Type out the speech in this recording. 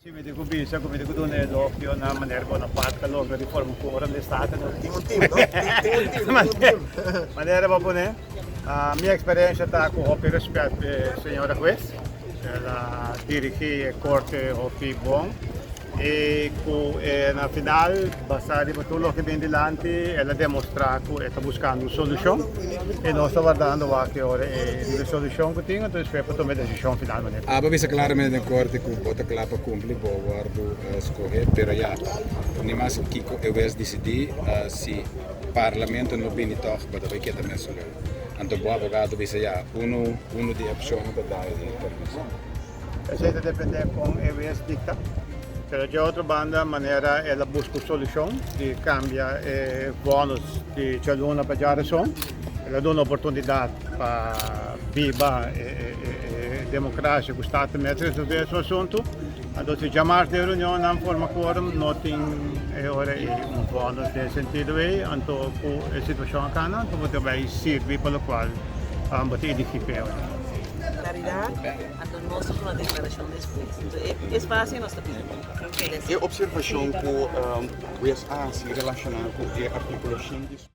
Si mi tin ku bisa ku mi tin ku duna elogio na manera Bonaparte ta logra di forma ku ora di Staten no Tin un team, no? Tin un team, tin un team. Manera bo pone, mi eksperensia ta ku hopi respèt p'e señora hues. El a dirigí e korte hopi bon i ku na final basá riba tur loke bin dilanti el a demostrá ku e ta buskando un solushon i nos ta wardando wak e ora e riba e solushon ku tin anto despues pa tuma e desishon final manera. Abo bisa klaramente den korte ku bo ta kla pa kumpli bo wòrdu skohé pero ya ni mas kiko e wes disidí si parlamento no bini tòg bo ta bai keda mesun leu. Anto bo abogado bisa ya unu unu di e opshonnan ta dal e permiso. Esei ta dependé kon e wes dikta. Pero dje otro banda manera el a buska un solushon di kambia e vònis di djaluna pa djarason, el a duna oportunidat pa biba e demokrasia ku Staten mes resolvé su asuntu. Anto si djamars den reunion nan forma quorum no tin e ora ei un vònis den e sentido ei, anto ku e situashon a kana anto bo ta bai sirbi pa lokual bo ta eligí p'e ora. Claridad, anto nos ta duna declaracion despues. Entonces e espacio nos ta pidi. E observacion cu Hues a haci relaciona cu e articulo 100.